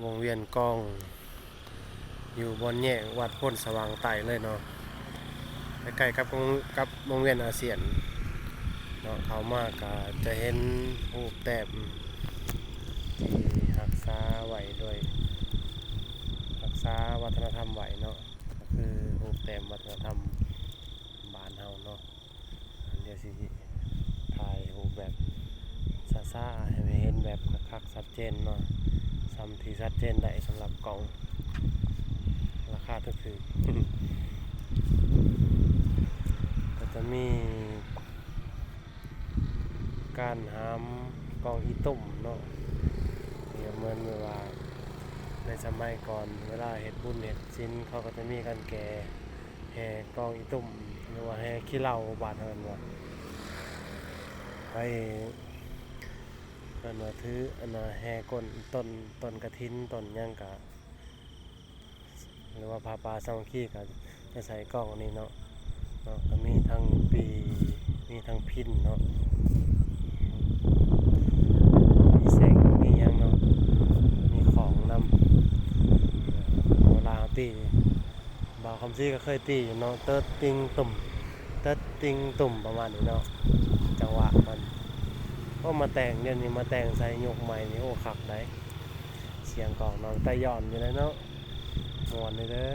ວົງວຽນກອງ ຢູ່ບ່ອນແຍກວັດໂພນສະຫວ່າງໃຕ້ເລີຍເນາະ ໃກ້ໆກັບ ກັບວົງວຽນອາຊຽນເນາະ. ເຂົ້າມາກໍຈະເຫັນຮູບແຕ້ມທີ່ຮັກສາໄວ້ໂດຍ ຮັກສາວັດທະນະທຳໄວ້ເນາະ ກໍຄືຮູບແຕ້ມວັດທະນະທຳບ້ານເຮົາເນາະ. ດຽວຊິຖ່າຍຮູບແບບຊ້າໆ ໃຫ້ເຫັນແບບຄັກໆ ຊັດເຈນເນາະ ສ່ຳທີ່ຊັດເຈນໄດ້ສຳລັບກ້ອງລາຄາຖືກໆ ກໍຈະມີການຫາມກ້ອງອີຕຸ້ມເນາະ ກໍເໝືອນແບບວ່າໃນສະໄໝກ່ອນ ເວລາເຮັດບຸນເຮັດສິນ ເຂົາກໍຈະມີການແກ່ ແຫ່ກ້ອງອີຕຸ້ມ ຫຼືວ່າແຫ່ຂີ້ເຫຼົ້າບ້ານເຮົາເອີ້ນວ່າ ໄປ ເອີ້ນວ່າຖືອັນນ່າ ແຫ່ກົ້ນຕົ້ນ ຕົ້ນກະຖິນ ຕົ້ນຫຍັງກະ ຫຼືວ່າຜ້າປ່າສາມັກຄີກະຈະໃສ່ກ້ອງອັນນີ້ເນາະ ເນາະ ກະມີທັງປີ ມີທັງພິນເນາະ ມີແຊງ ມີຫຍັງເນາະ ມີຂອງນຳ ເວລາເຮົາຕີ ບ່າວຄຳສີກໍເຄີຍຕີຢູ່ເນາະ ເຕີດຕິງຕຸ່ມ ເຕີດຕິງຕຸ່ມ ປະມານນີ້ເນາະ ຈັງຫວະມັນ. ໂອ້ ມາແຕ່ງ ດຽວນີ້ມາແຕ່ງໃສ່ຍຸກໃໝ່ນີ້ ໂອ້ ຄັກໄດ໋ ສຽງກອງເນາະ ຕາຢ້ອນຢູ່ເລີຍເນາະ ມ່ວນເດີ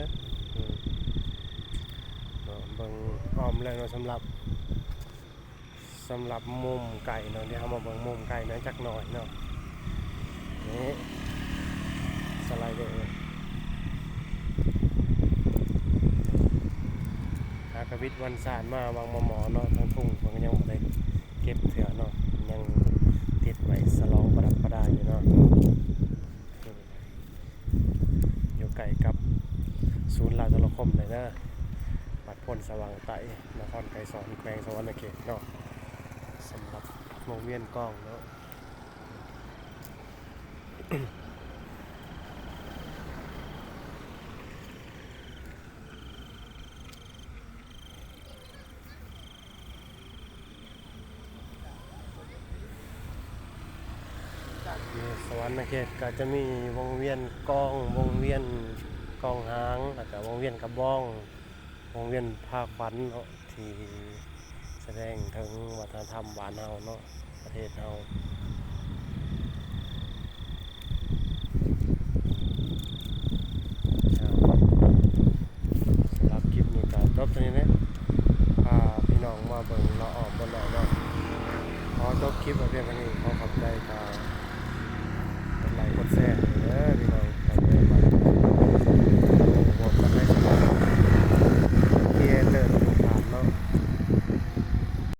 ເນາະ ເບິ່ງອ້ອມແລ້ວເນາະ ສຳລັບ ສຳລັບມຸມໃກ້ເນາະ ດຽວເຮົາມາເບິ່ງມຸມໃກ້ໜ້ອຍຈັກໜ້ອຍເນາະ ນີ້ ສະໄລເດີ ຫາກະວິດວັນຊານມາຫວ່າງໝໍໆເນາະ ທາງທຸ່ງເພິ່ນກໍຍັງບໍ່ໄດ້ເກັບເທື່ອເນາະ ຍັງຕິດໄວ້ສະຫຼອງປະດັບປະດາຢູ່ເນາະ. ຢູ່ໃກ້ກັບສູນລາວໂທລະຄົມເລີຍເດີ ວັດໂພນສະຫວ່າງໃຕ້ ນະຄອນໄກສອນ ແຂວງສະຫວັນນະເຂດເນາະ ສຳລັບວົງວຽນກອງເນາະ. ຢູ່ສະຫວັນນະເຂດກໍຈະມີວົງວຽນກອງ ວົງວຽນກອງຫາງ ແລ້ວກໍວົງວຽນກະບອງ ວົງວຽນພາຂວັນເນາະ ທີ່ສະແດງເຖິງວັດທະນະທຳບ້ານເຮົາເນາະ ປະເທດເຮົາ. ສຳລັບຄລິບນີ້ກໍຈົບເທົ່ານີ້ແຫຼະ ພາພີ່ນ້ອງມາເບິ່ງເລາະອ້ອມເບິ່ງເລາະເນາະ. ຂໍຈົບຄລິບໄວ້ພຽງເທົ່ານີ້ ຂໍຂອບໃຈ ກໍກົດໄລກ໌ ກົດແຊ